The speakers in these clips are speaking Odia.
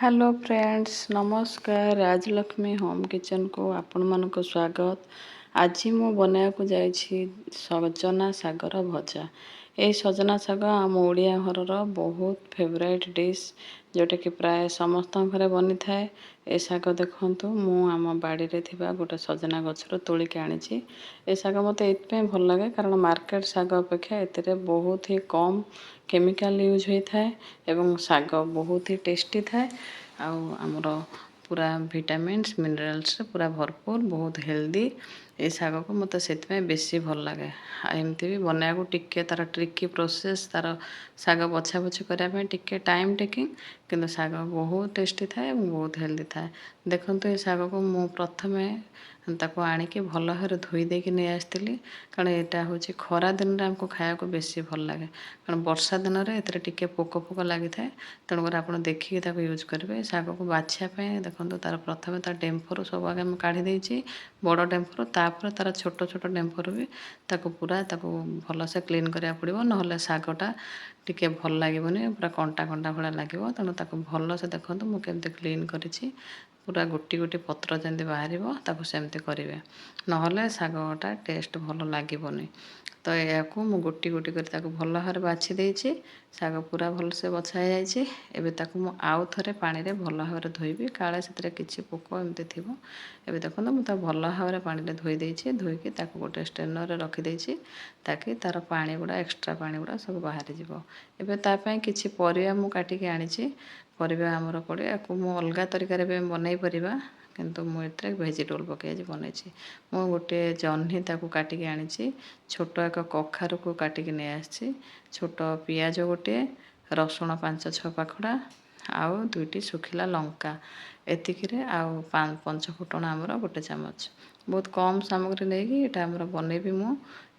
ହ୍ୟାଲୋ ଫ୍ରେଣ୍ଡସ୍, ନମସ୍କାର। ରାଜଲକ୍ଷ୍ମୀ ହୋମ୍ କିଚେନ୍କୁ ଆପଣମାନଙ୍କୁ ସ୍ୱାଗତ। ଆଜି ମୁଁ ବନାଇବାକୁ ଯାଇଛି ସଜନା ଶାଗର ଭଜା। ଏହି ସଜନା ଶାଗ ଆମ ଓଡ଼ିଆ ଘରର ବହୁତ ଫେଭରାଇଟ୍ ଡିଶ୍, ଯେଉଁଟାକି ପ୍ରାୟ ସମସ୍ତଙ୍କ ଘରେ ବନିଥାଏ। ଏ ଶାଗ ଦେଖନ୍ତୁ, ମୁଁ ଆମ ବାଡ଼ିରେ ଥିବା ଗୋଟେ ସଜନା ଗଛରୁ ତୋଳିକି ଆଣିଛି। ଏ ଶାଗ ମୋତେ ଏଇଥିପାଇଁ ଭଲ ଲାଗେ, କାରଣ ମାର୍କେଟ ଶାଗ ଅପେକ୍ଷା ଏଥିରେ ବହୁତ ହି କମ୍ କେମିକାଲ ୟୁଜ୍ ହୋଇଥାଏ ଏବଂ ଶାଗ ବହୁତ ହି ଟେଷ୍ଟି ଥାଏ ଆଉ ଆମର ପୁରା ଭିଟାମିନ୍ସ, ମିନେରାଲ୍ସରେ ପୁରା ଭରପୁର, ବହୁତ ହେଲ୍ଦି। ଏ ଶାଗକୁ ମୋତେ ସେଥିପାଇଁ ବେଶୀ ଭଲ ଲାଗେ। ଆଉ ଏମିତି ବି ବନାଇବାକୁ ଟିକେ ତା'ର ଟ୍ରିକି ପ୍ରୋସେସ୍, ତା'ର ଶାଗ ବଛା ବଛି କରିବା ପାଇଁ ଟିକେ ଟାଇମ୍ ଟେକିଂ, କିନ୍ତୁ ଶାଗ ବହୁତ ଟେଷ୍ଟି ଥାଏ ଏବଂ ବହୁତ ହେଲ୍ଦି ଥାଏ। ଦେଖନ୍ତୁ, ଏ ଶାଗକୁ ମୁଁ ପ୍ରଥମେ ତାକୁ ଆଣିକି ଭଲ ଭାବରେ ଧୋଇ ଦେଇକି ନେଇ ଆସିଥିଲି, କାରଣ ଏଇଟା ହେଉଛି ଖରା ଦିନରେ ଆମକୁ ଖାଇବାକୁ ବେଶୀ ଭଲ ଲାଗେ, କାରଣ ବର୍ଷା ଦିନରେ ଏଥିରେ ଟିକେ ପୋକ ଫୋକ ଲାଗିଥାଏ। ତେଣୁକରି ଆପଣ ଦେଖିକି ତାକୁ ୟୁଜ୍ କରିବେ। ଶାଗକୁ ବାଛିବା ପାଇଁ ଦେଖନ୍ତୁ, ତା'ର ପ୍ରଥମେ ତା ଡେମ୍ଫରୁ ସବୁ ଆଗେ ମୁଁ କାଢ଼ି ଦେଇଛି, ବଡ଼ ଡେମ୍ଫରୁ। ତାପରେ ତା'ର ଛୋଟ ଛୋଟ ଡେମ୍ଫରୁ ବି ତାକୁ ପୁରା ତାକୁ ଭଲସେ କ୍ଲିନ୍ କରିବାକୁ ପଡ଼ିବ, ନହେଲେ ଶାଗଟା ଟିକେ ଭଲ ଲାଗିବନି, ପୁରା କଣ୍ଟା କଣ୍ଟା ଭଳିଆ ଲାଗିବ। ତେଣୁ ତାକୁ ଭଲସେ ଦେଖନ୍ତୁ, ମୁଁ କେମିତି କ୍ଲିନ୍ କରିଛି। ପୁରା ଗୋଟି ଗୋଟି ପତ୍ର ଯେମିତି ବାହାରିବ, ତାକୁ ସେମିତି କରିବେ, ନହେଲେ ଶାଗଟା ଟେଷ୍ଟ ଭଲ ଲାଗିବନି। ତ ଏହାକୁ ମୁଁ ଗୋଟି ଗୋଟି କରି ତାକୁ ଭଲ ଭାବରେ ବାଛି ଦେଇଛି। ଶାଗ ପୁରା ଭଲସେ ବଛା ହେଇଯାଇଛି। ଏବେ ତାକୁ ମୁଁ ଆଉ ଥରେ ପାଣିରେ ଭଲ ଭାବରେ ଧୋଇବି, କାଳେ ସେଥିରେ କିଛି ପୋକ ଏମିତି ଥିବ। ଏବେ ଦେଖନ୍ତୁ, ମୁଁ ତାକୁ ଭଲ ଭାବରେ ପାଣିରେ ଧୋଇ ଦେଇଛି। ଧୋଇକି ତାକୁ ଗୋଟେ ଷ୍ଟ୍ରେନରରେ ରଖିଦେଇଛି, ତାକି ତା'ର ପାଣି ଗୁଡ଼ା, ଏକ୍ସଟ୍ରା ପାଣି ଗୁଡ଼ା ସବୁ ବାହାରିଯିବ। ଏବେ ତା ପାଇଁ କିଛି ପରିବା ମୁଁ କାଟିକି ଆଣିଛି। ପରିବା ଆମର ପଡ଼େ, ୟାକୁ ମୁଁ ଅଲଗା ତରିକାରେ ବି ବନେଇ ପାରିବା, କିନ୍ତୁ ମୁଁ ଏଥିରେ ଭେଜିଟେବୁଲ୍ ପକାଇ ଆଜି ବନେଇଛି। ମୁଁ ଗୋଟିଏ ଜହ୍ନି ତାକୁ କାଟିକି ଆଣିଛି, ଛୋଟ ଏକ କଖାରୁକୁ କାଟିକି ନେଇ ଆସିଛି, ଛୋଟ ପିଆଜ ଗୋଟିଏ, ରସୁଣ 5-6 ପାଖୁଡ଼ା ଆଉ ଦୁଇଟି ଶୁଖିଲା ଲଙ୍କା, ଏତିକିରେ ଆଉ ପଞ୍ଚ ଫୁଟଣ ଆମର ଗୋଟେ ଚାମଚ। ବହୁତ କମ୍ ସାମଗ୍ରୀ ନେଇକି ଏଇଟା ଆମର ବନେଇବି ମୁଁ।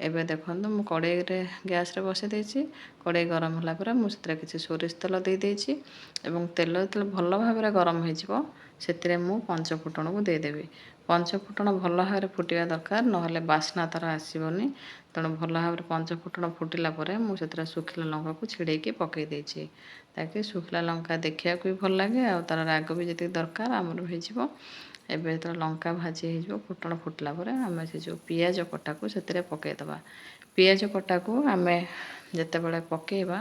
ଏବେ ଦେଖନ୍ତୁ, ମୁଁ କଡ଼େଇରେ ଗ୍ୟାସ୍ରେ ବସାଇ ଦେଇଛି। କଡ଼େଇ ଗରମ ହେଲା ପରେ ମୁଁ ସେଥିରେ କିଛି ସୋରିଷ ତେଲ ଦେଇଦେଇଛି ଏବଂ ତେଲ ଯେତେବେଳେ ଭଲ ଭାବରେ ଗରମ ହେଇଯିବ, ସେଥିରେ ମୁଁ ପଞ୍ଚ ଫୁଟଣକୁ ଦେଇଦେବି। ପଞ୍ଚ ଫୁଟଣ ଭଲ ଭାବରେ ଫୁଟିବା ଦରକାର, ନହେଲେ ବାସ୍ନା ତା'ର ଆସିବନି। ତେଣୁ ଭଲ ଭାବରେ ପଞ୍ଚ ଫୁଟଣ ଫୁଟିଲା ପରେ ମୁଁ ସେଥିରେ ଶୁଖିଲା ଲଙ୍କାକୁ ଛିଡ଼େଇକି ପକାଇ ଦେଇଛି, ତାକି ଶୁଖିଲା ଲଙ୍କା ଦେଖିବାକୁ ବି ଭଲ ଲାଗେ ଆଉ ତା'ର ରାଗ ବି ଯେତିକି ଦରକାର ଆମର ହେଇଯିବ। ଏବେ ଯେତେବେଳେ ଲଙ୍କା ଭାଜି ହେଇଯିବ, ଫୁଟଣ ଫୁଟିଲା ପରେ ଆମେ ସେ ଯେଉଁ ପିଆଜ କଟାକୁ ସେଥିରେ ପକାଇଦେବା। ପିଆଜ କଟାକୁ ଆମେ ଯେତେବେଳେ ପକାଇବା,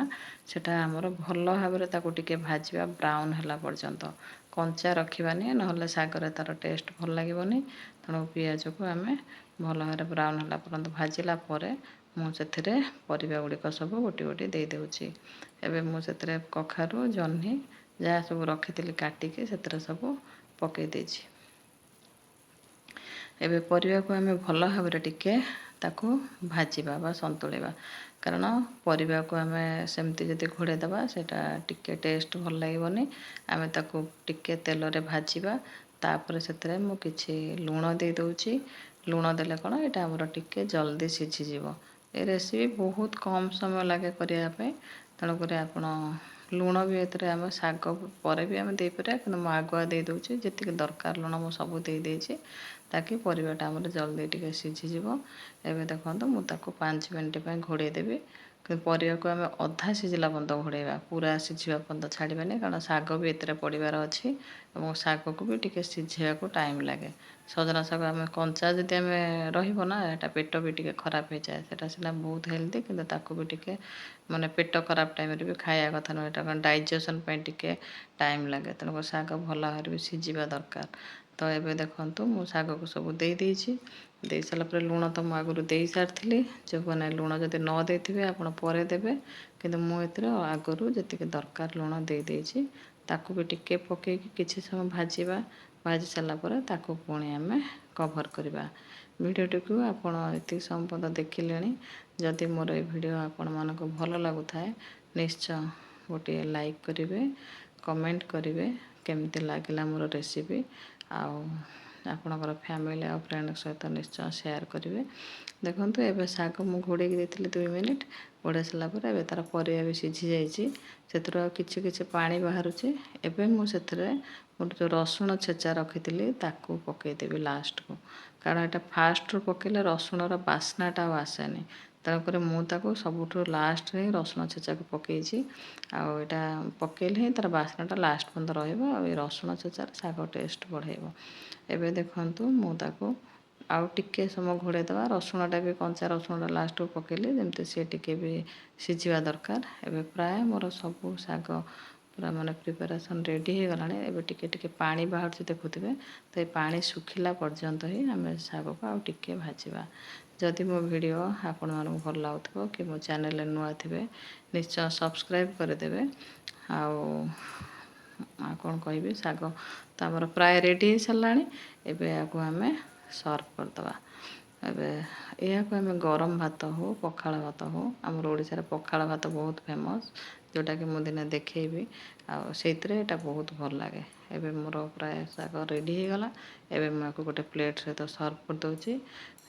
ସେଟା ଆମର ଭଲ ଭାବରେ ତାକୁ ଟିକେ ଭାଜିବା ବ୍ରାଉନ୍ ହେଲା ପର୍ଯ୍ୟନ୍ତ। କଞ୍ଚା ରଖିବାନି, ନହେଲେ ଶାଗରେ ତା'ର ଟେଷ୍ଟ ଭଲ ଲାଗିବନି। ତେଣୁ ପିଆଜକୁ ଆମେ ଭଲ ଭାବରେ ବ୍ରାଉନ୍ ହେଲା ପର୍ଯ୍ୟନ୍ତ ଭାଜିଲା ପରେ ମୁଁ ସେଥିରେ ପରିବା ଗୁଡ଼ିକ ସବୁ ଗୋଟି ଗୋଟି ଦେଇଦେଉଛି। ଏବେ ମୁଁ ସେଥିରେ କଖାରୁ, ଜହ୍ନି ଯାହା ସବୁ ରଖିଥିଲି କାଟିକି, ସେଥିରେ ସବୁ ପକାଇ ଦେଇଛି। ଏବେ ପରିବାକୁ ଆମେ ଭଲ ଭାବରେ ଟିକେ ତାକୁ ଭାଜିବା ବା ସନ୍ତୁଳିବା, କାରଣ ପରିବାକୁ ଆମେ ସେମିତି ଯଦି ଘୋଡ଼େଇ ଦେବା, ସେଇଟା ଟିକେ ଟେଷ୍ଟ ଭଲ ଲାଗିବନି। ଆମେ ତାକୁ ଟିକେ ତେଲରେ ଭାଜିବା। ତାପରେ ସେଥିରେ ମୁଁ କିଛି ଲୁଣ ଦେଇଦେଉଛି। ଲୁଣ ଦେଲେ କ'ଣ, ଏଇଟା ଆମର ଟିକେ ଜଲ୍ଦି ସିଝିଯିବ। ଏ ରେସିପି ବହୁତ କମ୍ ସମୟ ଲାଗେ କରିବା ପାଇଁ। ତେଣୁକରି ଆପଣ ଲୁଣ ବି ଏଥିରେ ଆମେ ଶାଗ ପରେ ବି ଆମେ ଦେଇପାରିବା, କିନ୍ତୁ ମୁଁ ଆଗୁଆ ଦେଇଦେଉଛି। ଯେତିକି ଦରକାର ଲୁଣ ମୁଁ ସବୁ ଦେଇଦେଇଛି, ତାକି ପରିବାଟା ଆମର ଜଲ୍ଦି ଟିକେ ସିଝିଯିବ। ଏବେ ଦେଖନ୍ତୁ, ମୁଁ ତାକୁ 5 ମିନିଟ୍ ପାଇଁ ଘୋଡ଼େଇ ଦେବି। କିନ୍ତୁ ପରିବାକୁ ଆମେ ଅଧା ସିଝିଲା ପର୍ଯ୍ୟନ୍ତ ଘୋଡ଼େଇବା, ପୁରା ସିଝିବା ପର୍ଯ୍ୟନ୍ତ ଛାଡ଼ିବାନି, କାରଣ ଶାଗ ବି ଏଥିରେ ପଡ଼ିବାର ଅଛି ଏବଂ ଶାଗକୁ ବି ଟିକେ ସିଝିବାକୁ ଟାଇମ୍ ଲାଗେ। ସଜନା ଶାଗ ଆମେ କଞ୍ଚା ଯଦି ଆମେ ରହିବ ନା, ଏଇଟା ପେଟ ବି ଟିକେ ଖରାପ ହେଇଯାଏ। ସେଇଟା ସିନା ବହୁତ ହେଲ୍ଦି, କିନ୍ତୁ ତାକୁ ବି ଟିକେ ମାନେ ପେଟ ଖରାପ ଟାଇମ୍ରେ ବି ଖାଇବା କଥା ନୁହେଁ ଏଇଟା, କାରଣ ଡାଇଜେସନ୍ ପାଇଁ ଟିକେ ଟାଇମ୍ ଲାଗେ। ତେଣୁକରି ଶାଗ ଭଲ ଭାବରେ ବି ସିଝିବା ଦରକାର। ତ ଏବେ ଦେଖନ୍ତୁ, ମୁଁ ଶାଗକୁ ସବୁ ଦେଇଦେଇଛି। ଦେଇ ସାରିଲା ପରେ ଲୁଣ ତ ମୁଁ ଆଗରୁ ଦେଇ ସାରିଥିଲି। ଯେଉଁମାନେ ଲୁଣ ଯଦି ନ ଦେଇଥିବେ, ଆପଣ ପରେ ଦେବେ, କିନ୍ତୁ ମୁଁ ଏଥିରେ ଆଗରୁ ଯେତିକି ଦରକାର ଲୁଣ ଦେଇଦେଇଛି। ତାକୁ ବି ଟିକେ ପକାଇକି କିଛି ସମୟ ଭାଜିବା। ଭାଜି ସାରିଲା ପରେ ତାକୁ ପୁଣି ଆମେ କଭର୍ କରିବା। ଭିଡ଼ିଓଟିକୁ ଆପଣ ଏତିକି ସମୟ ପର୍ଯ୍ୟନ୍ତ ଦେଖିଲେଣି, ଯଦି ମୋର ଏ ଭିଡ଼ିଓ ଆପଣମାନଙ୍କୁ ଭଲ ଲାଗୁଥାଏ, ନିଶ୍ଚୟ ଗୋଟିଏ ଲାଇକ୍ କରିବେ, କମେଣ୍ଟ କରିବେ କେମିତି ଲାଗିଲା ମୋର ରେସିପି, ଆଉ ଆପଣଙ୍କର ଫ୍ୟାମିଲି ଆଉ ଫ୍ରେଣ୍ଡଙ୍କ ସହିତ ନିଶ୍ଚୟ ସେୟାର କରିବେ। ଦେଖନ୍ତୁ, ଏବେ ଶାଗ ମୁଁ ଘୋଡ଼େଇକି ଦେଇଥିଲି 2 ମିନିଟ୍। ଘୋଡ଼େଇ ସାରିଲା ପରେ ଏବେ ତା'ର ପରିବା ବି ସିଝି ଯାଇଛି, ସେଥିରୁ ଆଉ କିଛି କିଛି ପାଣି ବାହାରୁଛି। ଏବେ ମୁଁ ସେଥିରେ ଗୋଟେ ଯେଉଁ ରସୁଣ ଛେଚା ରଖିଥିଲି, ତାକୁ ପକାଇଦେବି ଲାଷ୍ଟକୁ, କାରଣ ଏଇଟା ଫାଷ୍ଟରୁ ପକାଇଲେ ରସୁଣର ବାସ୍ନାଟା ଆଉ ଆସେନି। ତେଣୁକରି ମୁଁ ତାକୁ ସବୁଠୁ ଲାଷ୍ଟରେ ହିଁ ରସୁଣ ଛେଚାକୁ ପକାଇଛି। ଆଉ ଏଇଟା ପକାଇଲେ ହିଁ ତା'ର ବାସ୍ନାଟା ଲାଷ୍ଟ ପର୍ଯ୍ୟନ୍ତ ରହିବ, ଆଉ ଏ ରସୁଣ ଛେଚାର ଶାଗ ଟେଷ୍ଟ ବଢ଼େଇବ। ଏବେ ଦେଖନ୍ତୁ, ମୁଁ ତାକୁ ଆଉ ଟିକେ ସମୟ ଘୋଡ଼େଇ ଦେବା। ରସୁଣଟା ବି, କଞ୍ଚା ରସୁଣଟା ଲାଷ୍ଟକୁ ପକାଇଲି, ଯେମିତି ସିଏ ଟିକେ ବି ସିଝିବା ଦରକାର। ଏବେ ପ୍ରାୟ ମୋର ସବୁ ଶାଗ ପୁରା ମାନେ ପ୍ରିପାରେସନ୍ ରେଡ଼ି ହେଇଗଲାଣି। ଏବେ ଟିକେ ଟିକେ ପାଣି ବାହାରୁଛି, ଦେଖୁଥିବେ ତ। ଏ ପାଣି ଶୁଖିଲା ପର୍ଯ୍ୟନ୍ତ ହିଁ ଆମେ ଶାଗକୁ ଆଉ ଟିକେ ଭାଜିବା। ଯଦି ମୋ ଭିଡ଼ିଓ ଆପଣମାନଙ୍କୁ ଭଲ ଲାଗୁଥିବ କି ମୋ ଚ୍ୟାନେଲରେ ନୂଆ ଥିବେ, ନିଶ୍ଚୟ ସବସ୍କ୍ରାଇବ୍ କରିଦେବେ। ଆଉ ଆଉ କ'ଣ କହିବି? ଶାଗ ତ ଆମର ପ୍ରାୟ ରେଡ଼ି ହେଇସାରିଲାଣି। ଏବେ ଏହାକୁ ଆମେ ସର୍ଭ କରିଦେବା। ଏବେ ଏହାକୁ ଆମେ ଗରମ ଭାତ ହଉ, ପଖାଳ ଭାତ ହଉ, ଆମର ଓଡ଼ିଶାରେ ପଖାଳ ଭାତ ବହୁତ ଫେମସ୍, ଯେଉଁଟାକି ମୁଁ ଦିନେ ଦେଖେଇବି, ଆଉ ସେଇଥିରେ ଏଇଟା ବହୁତ ଭଲ ଲାଗେ। ଏବେ ମୋର ପ୍ରାୟ ଶାଗ ରେଡ଼ି ହେଇଗଲା। ଏବେ ମୁଁ ଏହାକୁ ଗୋଟେ ପ୍ଲେଟ୍ ସହିତ ସର୍ଭ କରିଦେଉଛି।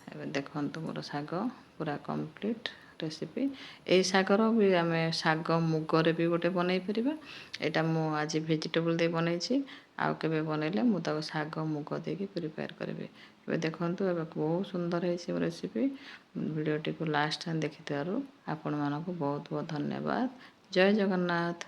ଏବେ ଦେଖନ୍ତୁ, ମୋର ଶାଗ ପୁରା କମ୍ପ୍ଲିଟ୍ ରେସିପି। ଏଇ ଶାଗର ବି ଆମେ ଶାଗ ମୁଗରେ ବି ଗୋଟେ ବନେଇ ପାରିବା। ଏଇଟା ମୁଁ ଆଜି ଭେଜିଟେବୁଲ୍ ଦେଇ ବନେଇଛି। ଆଉ କେବେ ବନେଇଲେ ମୁଁ ତାକୁ ଶାଗ ମୁଗ ଦେଇକି ପ୍ରିପେୟାର କରିବି। ଏବେ ଦେଖନ୍ତୁ, ଏବେ ବହୁତ ସୁନ୍ଦର ହେଇଛି ମୋ ରେସିପି। ଭିଡ଼ିଓଟିକୁ ଲାଷ୍ଟ ଯାଏଁ ଦେଖିଥିବାରୁ ଆପଣମାନଙ୍କୁ ବହୁତ ବହୁତ ଧନ୍ୟବାଦ। ଜୟ ଜଗନ୍ନାଥ।